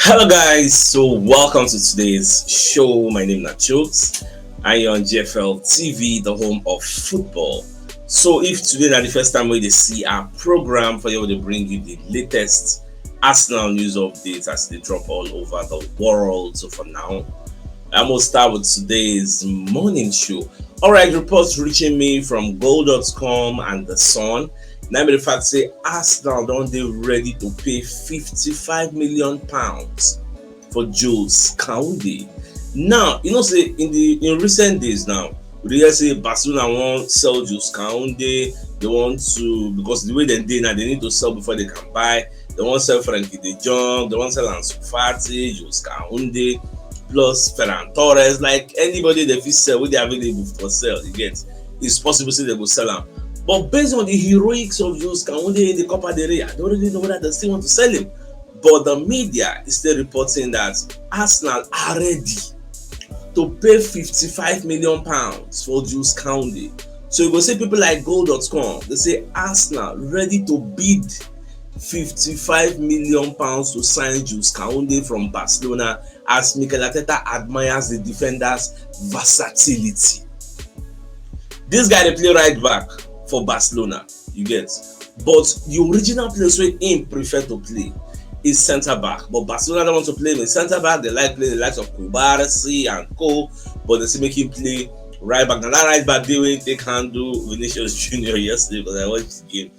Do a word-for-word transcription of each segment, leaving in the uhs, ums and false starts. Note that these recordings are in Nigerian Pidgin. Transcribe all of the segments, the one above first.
Hello guys, so welcome to today's show. My name is Chooks. I am on G F L T V, the home of football. So if today na the first time we dey see our program, for you to bring you the latest Arsenal news updates as they drop all over the world. So for now, I'm gonna start with today's morning show. All right, reports reaching me from goal dot com and The Sun. Now, the fact say Arsenal don dey ready to pay fifty-five million pounds for Jules Kounde. Now, you know, say in the in recent days now, we dey hear say Barcelona wan sell Jules Kounde. They want to, because the way dem dey now, they need to sell before they can buy. They wan sell Frenkie de Jong, they wan sell Ansu Fati, Jules Kounde, plus Ferran Torres. Like, anybody they fit sell, wey dey available for sell, you get. It's possible say they go sell am. But based on the heroics of Jules Kounde in the Copa del Rey, I don't really know whether they still want to sell him. But the media is still reporting that Arsenal are ready to pay fifty-five million pounds for Jules Kounde. So you go see people like goal dot com, they say Arsenal ready to bid fifty-five million pounds to sign Jules Kounde from Barcelona, as Mikel Arteta admires the defender's versatility. This guy dey play right back for Barcelona, you get. But the original place where him prefer to play is centre back. But Barcelona don't want to play him in centre back. They like playing the likes of Cubarsí and co. But they still make him play right back. Now that right back dey wey take handle Vinicius Junior yesterday, because I watched the game.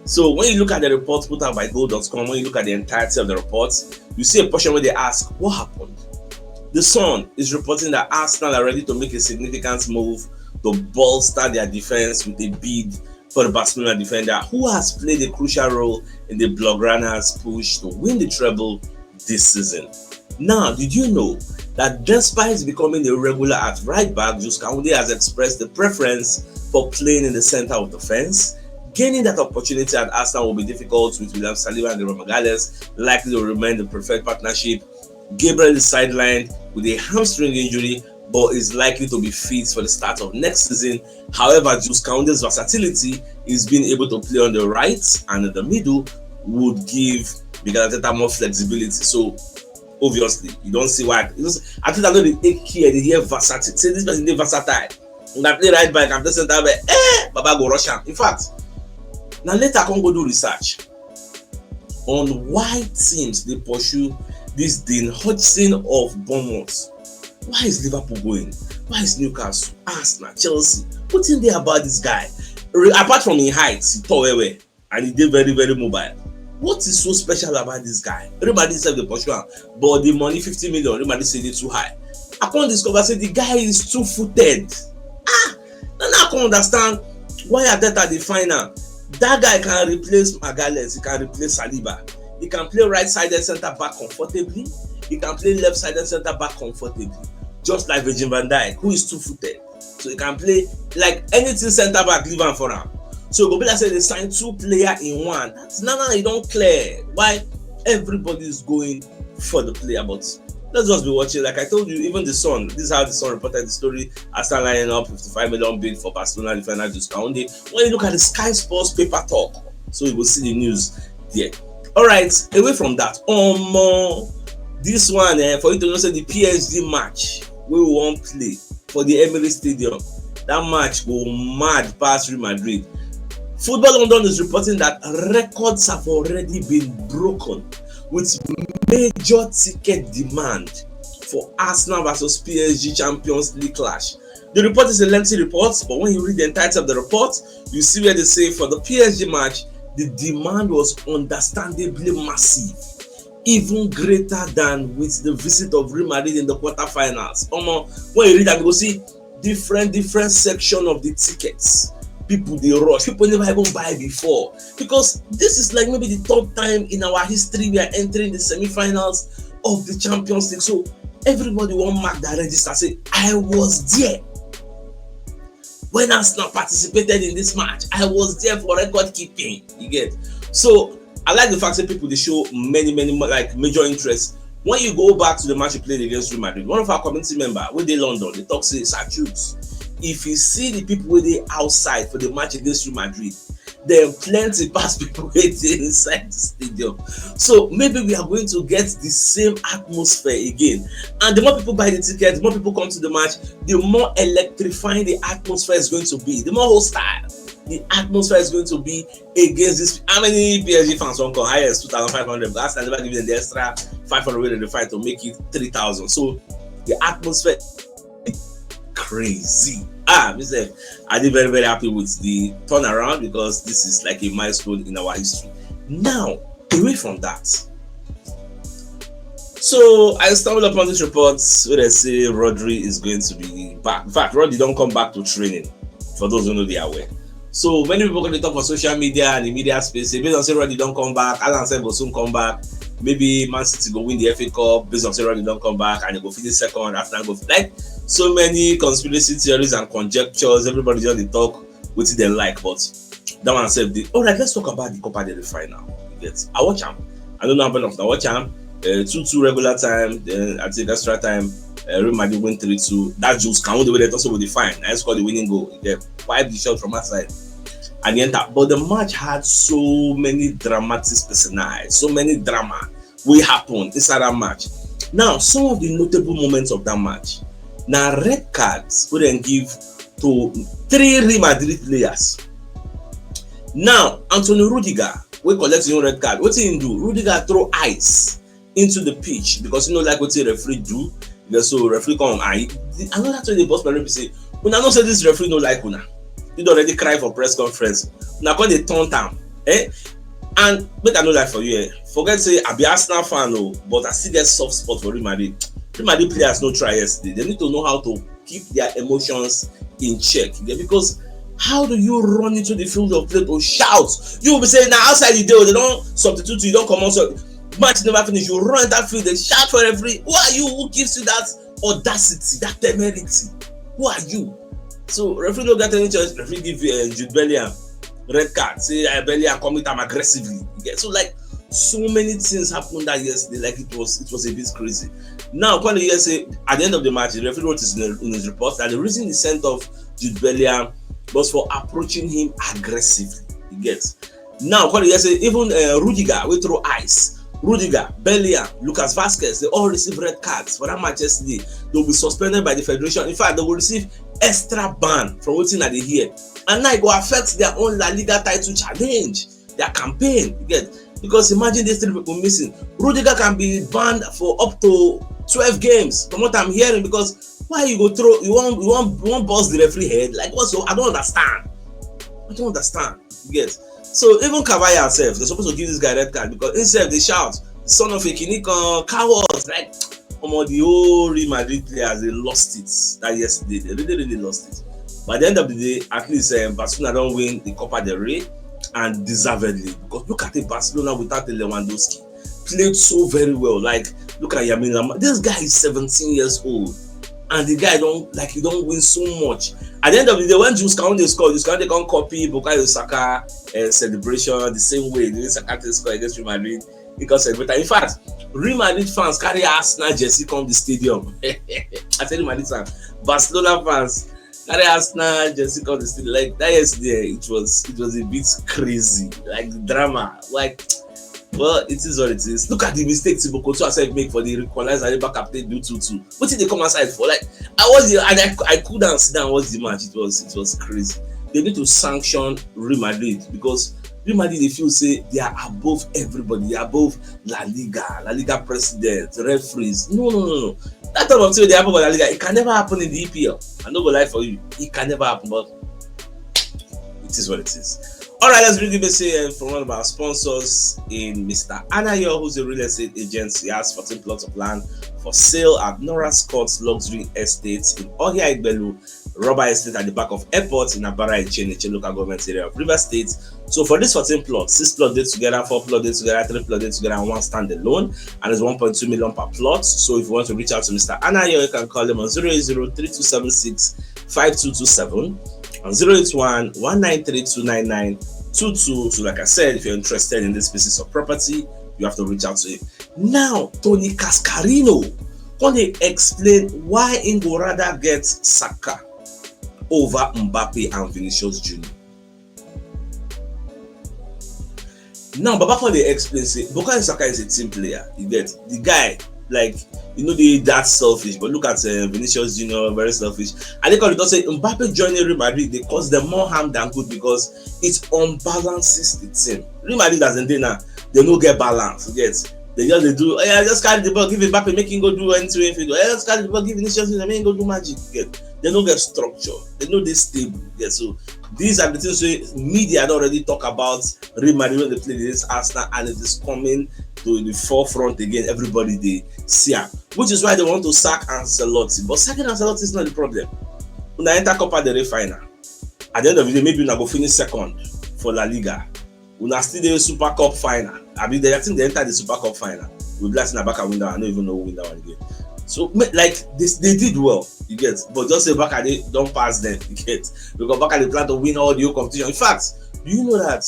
So when you look at the reports put out by goal dot com, when you look at the entirety of the reports, you see a portion where they ask, "What happened?" The Sun is reporting that Arsenal are ready to make a significant move to bolster their defense with a bid for the Barcelona defender, who has played a crucial role in the Blaugrana's push to win the treble this season. Now, did you know that despite becoming a regular at right back, Jules Kounde has expressed the preference for playing in the center of the fence, gaining that opportunity at Arsenal will be difficult, with William Saliba and Gabriel Magalhaes likely to remain the preferred partnership. Gabriel is sidelined with a hamstring injury, but is likely to be fit for the start of next season. However, Jules Kounde's versatility is being able to play on the right and in the middle would give Mikel Arteta more flexibility. So obviously, you don't see why. You know, I think I know the A K, the here versatile. Say this person dey versatile. When I play right back, I'm just center back. Eh, Baba go rush am. In fact, now later I can go do research on why teams they pursue this Dean Hodgson of Bournemouth. Why is Liverpool going? Why is Newcastle, Arsenal, Chelsea? What thing they about this guy? Re- apart from his height, he tall well, well, and he did very, very mobile. What is so special about this guy? Everybody said they pursue him, but the money, fifty million, everybody said it's too high. I can't discover say the guy is two-footed. Ah, now I can understand why Arteta dey find am. That guy can replace Magalhaes, he can replace Saliba. He can play right-sided center back comfortably. He can play left-sided center back comfortably, just like Virgil van Dijk, who is two-footed. So he can play like anything center back, leave am for am. So e go be like say they sign two player in one. That's now, now e don clear why everybody is going for the player. But let's just be watching. Like I told you, even the Sun, this is how the Sun reported the story. Arsenal lining up fifty-five million bid for Barcelona defender Jules Kounde. When you look at the Sky Sports paper talk, so you will see the news there. All right, away from that, um, this one, eh, for you to know, say the P S G match we won't play for the Emirates Stadium. That match go mad past Real Madrid. Football London is reporting that records have already been broken, with major ticket demand for Arsenal versus P S G Champions League clash. The report is a lengthy report, but when you read the entirety of the report, you see where they say for the P S G match, the demand was understandably massive, even greater than with the visit of Real Madrid in the quarterfinals. Omo, when you read that, you go see different, different section of the tickets. People they rush. People never even buy before, because this is like maybe the third time in our history we are entering the semi-finals of the Champions League. So everybody want mark that register. Say, "I was there when Arsenal participated in this match. I was there for record keeping." You get? So I like the fact that people they show many, many more, like, major interest. When you go back to the match you played against Real Madrid, one of our community member wey dey London, they talk say, "Sir Chooks, if you see the people wey dey outside for the match against Real Madrid, dem plenty pass people wey dey inside the stadium. So maybe we are going to get the same atmosphere again. And the more people buy the ticket, the more people come to the match, the more electrifying the atmosphere is going to be, the more hostile the atmosphere is going to be against this. How many P S G fans wan come? Highest two thousand five hundred, but Arsenal never give them the extra five hundred wey dem dey find to make it three thousand. So the atmosphere crazy. Ah, me sef, I dey very, very happy with the turnaround because this is like a milestone in our history. Now, away from that, so I stumbled upon this report where they say Rodri is going to be back. In fact, Rodri don come back to training, for those who no dey aware. So many people gonna talk for social media and the media space say, based on say Rodri don come back, Haaland sef go soon come back. Maybe Man City go win the F A Cup based on say Rodri don come back and e go finish second, Arsenal go, like, so many conspiracy theories and conjectures. Everybody just dey talk wetin dem like, but that one sef dey. Alright, let's talk about the Copa del Rey final. You get? I watch am. I don't know how many of una watch am. Uh, two two regular time, then I think extra time, uh, Real Madrid win three two. That Jules Kounde wey dem talk say go dey fine, na him score the winning goal. Dem wipe the shot from outside and e enter. But the match had so many dramatic personae, so many drama wey happen inside that match. Now, some of the notable moments of that match na red cards wey dem give to three Real Madrid players. Now, Antonio Rudiger, wey collect him red card, wetin he do? Rudiger throw ice into the pitch because he no like wetin referee do. Yeah, so referee come and he, another thing dey burst my brain be say, una know say this referee no like una. He don already cry for press conference. Una come dey taunt am, eh? And make I no lie for you, eh? Forget say I be Arsenal fan o, but I still get soft spot for Real Madrid. Real Madrid players no try yesterday. They need to know how to keep their emotions in check. Yeah, because how do you run into the field of play to shout? You will be saying, "Now outside you dey, they don substitute you, you don comot." So match never finish. You run that field, they shout for referee. Who are you? Who gives you that audacity, that temerity? Who are you? So referee no get any choice. Referee give uh, Jude Bellingham red card. Say uh, Bellingham commit am aggressively. You get? So, like, so many things happened that yesterday. Like, it was, it was a bit crazy. Now, come hear say at the end of the match, the referee wrote in his, in his report that the reason he sent off Jude Bellingham was for approaching him aggressively. You get? Now, come hear say even uh, Rudiger wey throw ice, Rudiger, Bellingham, Lucas Vazquez, they all receive red cards for that match yesterday. They will be suspended by the federation. In fact, they will receive extra ban from wetin I dey hear. And now e go affect their own La Liga title challenge, their campaign. You get? Because imagine these three people missing. Rudiger can be banned for up to twelve games, from what I'm hearing, because why you go throw, you wan, you wan, you wan burst the referee head? Like, what? So I don't understand. I don't understand. You get? So even Kavaya sef, they supposed to give this guy red card because he sef dey shout, "Son of a kinikan, cowards!" Like, omo, the whole Real Madrid players, they lost it that yesterday. They really, really lost it. But at the end of the day, at least um, Barcelona don win the Copa del Rey, and deservedly, because look at the Barcelona without the Lewandowski, played so very well. Like, look at Lamine Yamal. This guy is seventeen years old, and the guy don, like, he don win so much. At the end of the day, when Jules Kounde score, Jules Kounde come copy Bukayo Saka uh, celebration the same way the way Saka take score against Real Madrid. He come celebrate. In fact, Real Madrid fans carry Arsenal jersey come the stadium. I say Real Madrid fans, Barcelona fans carry Arsenal jersey come the stadium. Like that yesterday, it was, it was a bit crazy. Like, drama. Like, well, it is what it is. Look at the mistake Thibaut Courtois sef make for the equalizer. The backup take do two two. Wetin dey come outside for? Like, I was there and I, I cool down, sit down, watch the match. It was, it was crazy. They need to sanction Real Madrid because Real Madrid dey feel say they are above everybody. They are above La Liga, La Liga president, referees. No, no, no, no. That type of thing wey dey happen for La Liga, it can never happen in the E P L. I no go lie for you, it can never happen, but it is what it is. All right, let's bring you message uh, from one of our sponsors in Mister Anayo, who's a real estate agent. He has fourteen plots of land for sale at Nora Scott's Luxury Estate in Ohia Igbelu, Rubber Estate at the back of airport in Abara Icheniche local government area of River State. So for this fourteen plots, six plots dey together, four plots dey together, three plots dey together, and one standalone, and it's one point two million per plot. So if you want to reach out to Mister Anayo, you can call him on zero eight zero three two seven six five two two seven and zero eight one one nine three two nine nine two two. So like I said, if you're interested in these pieces of property, you have to reach out to him. Now, Tony Cascarino come dey explain why he go rather get Saka over Mbappe and Vinicius Junior. Now, Baba come dey explain say Bukayo Saka is a team player. You get the guy, like, you know, they that selfish, but look at uh, Vinicius Junior, very selfish. And they come dey talk say Mbappe joining Real Madrid dey cause them more harm than good because it unbalances the team. Real Madrid, as in, they now, they no get balance. You get, they just they do, oh yeah, just carry the ball, give Mbappe, make him go do anything if he do. Oh yeah, just carry the ball, give Vinicius Junior, make him go do magic. You get, they no get structure, they no dey stable. You get, so these are the things wey media don already talk about Real Madrid when they play against Arsenal, and it is coming to the forefront again. Everybody dey see am, which is why they want to sack Ancelotti. But sacking Ancelotti is not the problem. Una enter Copa del Rey final. At the end of the day, maybe una go finish second for La Liga. Una still dey Super Cup final. I mean, they, I think they enter the Super Cup final. We blast in Barca win that one. I don't even know who win that one again. So, ma- like, this, they did well, you get. But just say Barca, they don't pass them, you get. Because Barca, they plan to win all the whole competition. In fact, do you know that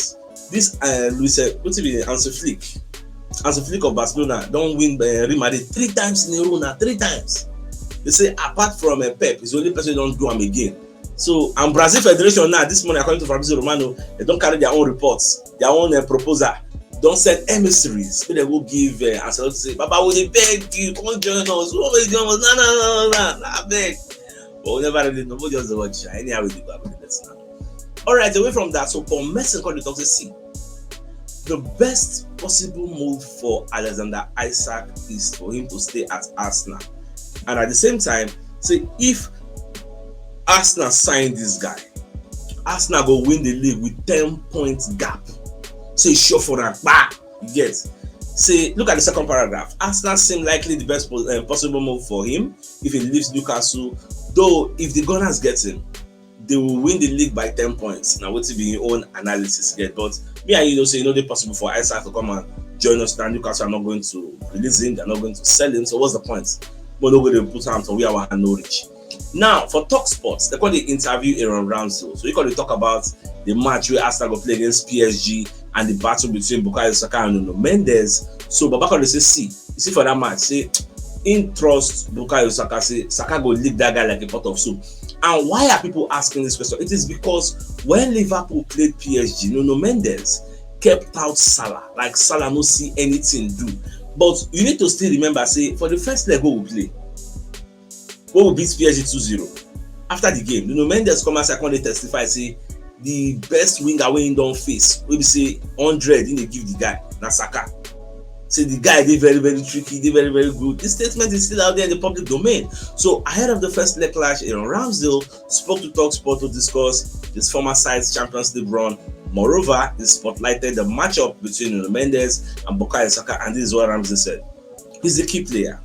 this uh, Luis, uh, what's it be, Hansi Flick? Hansi Flick of Barcelona don't win uh, Real Madrid three times in a row now, three times. They say apart from uh, Pep, he's the only person don't do am again. So, and Brazil Federation now, this morning, according to Fabrizio Romano, they don't carry their own reports, their own uh, proposal. Don't send emissaries. So they will give uh, Ancelotti say, Baba, we dey beg you, come join us. Who will join us? No, no, no, no, no, no, I beg. But we never really know. We just dey watch. Anyhow, we dey go about the next now. All right, away from that, so Paul Merson called the talk say, see, the best possible move for Alexander Isak is for him to stay at Arsenal. And at the same time, say if Arsenal sign this guy, Arsenal go win the league with ten points gap. So it's sure for that. Bah! You get? Say, look at the second paragraph. Arsenal seem likely the best po- uh, possible move for him if he leaves Newcastle. Though, if the Gunners get him, they will win the league by ten points. Now, what be your own analysis get? But me and you know say e no dey possible for Isak to come and join us now. Newcastle are not going to release him. They're not going to sell him. So what's the point? But no go dey put am to where our hand no reach. Now, for Talk Sports, they call the interview Aaron Ramsdale. So he call dey talk about the match where Arsenal go play against P S G and the battle between Bukayo Saka and Nuno Mendes. So Baba call dey say, see, you see for that match, say in trust Bukayo Saka, say Saka go lick that guy like a pot of soup. And why are people asking this question? It is because when Liverpool played P S G, Nuno Mendes kept out Salah. Like Salah no see anything do. But you need to still remember, say for the first leg wey we play, wey we beat P S G two zero. After the game, Nuno Mendes come outside, come dey testify say the best winger wey he don face, wey be say hundred he dey give the guy, na Saka. Say the guy dey very, very tricky, dey very, very good. This statement is still out there in the public domain. So ahead of the first leg clash, Aaron Ramsdale spoke to Talk Sport to discuss his former side's Champions League run. Moreover, he spotlighted the matchup between Nuno Mendes and Bukayo Saka, and this is what Ramsdale said. He's a key player.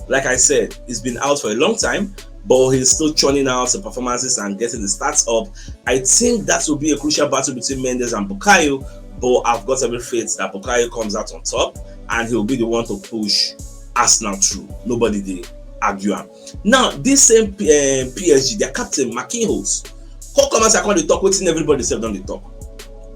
Like I said, he's been out for a long time, but he's still churning out the performances and getting the stats up. I think that will be a crucial battle between Mendes and Bukayo, but I've got every faith that Bukayo comes out on top and he'll be the one to push Arsenal through. Nobody dey argue am. Now, this same uh, P S G, their captain, Marquinhos, come come outside, come dey talk wetin everybody sef don dey talk.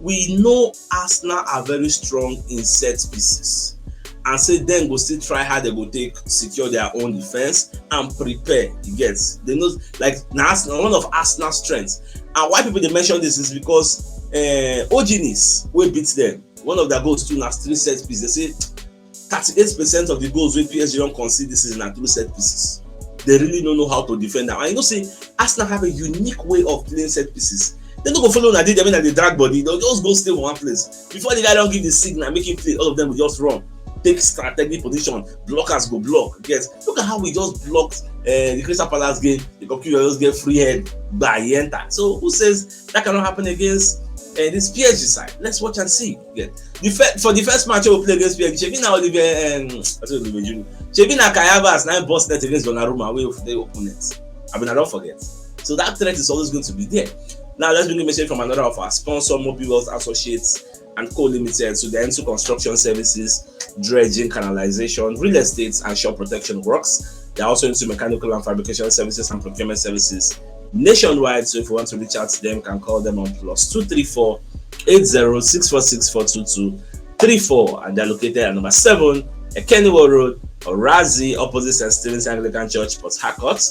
We know Arsenal are very strong in set pieces, and say dem go still try how dem go take secure their own defense and prepare. You get? They know, like, na Arsenal, one of Arsenal's strengths. And why people dey mention this is because uh, Oginis, wey beat them, one of their goals too na three set piece. They say thirty-eight percent of the goals wey P S G don concede this season na through set pieces. They really don't know how to defend them. And you know say Arsenal have a unique way of playing set pieces. They no go follow una dey there, make una dey drag body. They'll just go stay for one place. Before the guy don give the signal, make him play, all of them will just run, take strategic position. Blockers go block. Yes, look at how we just blocked uh, the Crystal Palace game. The goalkeeper just get free head, gba, he enter. So who says that cannot happen against uh, this P S G side? Let's watch and see. Yeah. The fir- for the first match we play against P S G, shebi na Olivier, um, I say Olivier Giroud. Shebi na Kai Havertz na him burst net against Donnarumma wey dey open net. I mean, I don't forget. So that threat is always going to be there. Now let's bring a message from another of our sponsor, Mobi Wealth Associates and Co Limited. So they're into construction services, dredging, canalization, real estate, and shore protection works. They're also into mechanical and fabrication services and procurement services nationwide. So if you want to reach out to them, you can call them on plus two three four eight zero six four six four two two three four, and they're located at number seven Ekeniwo Road, Orazi, opposite Saint Stephen's Anglican Church, Port Harcourt.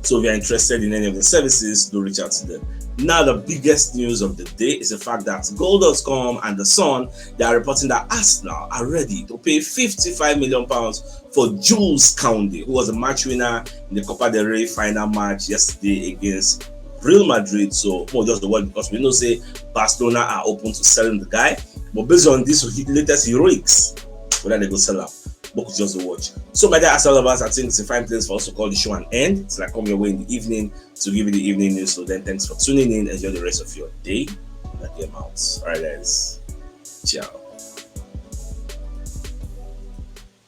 So if you're interested in any of the services, do reach out to them. Now, the biggest news of the day is the fact that Goal dot com and The Sun, they are reporting that Arsenal are ready to pay fifty-five million pounds for Jules Kounde, who was a match winner in the Copa del Rey final match yesterday against Real Madrid. So, more just the word, because we know say Barcelona are open to selling the guy. But based on this latest heroics, whether they go sell up, but just the watch. So, my dear Arsenal lovers, I think it's a fine place for us to call the show an end. It's like come your way in the evening to give you the evening news. So then, thanks for tuning in. Enjoy the rest of your day. Not your mouths. All right, guys. Ciao.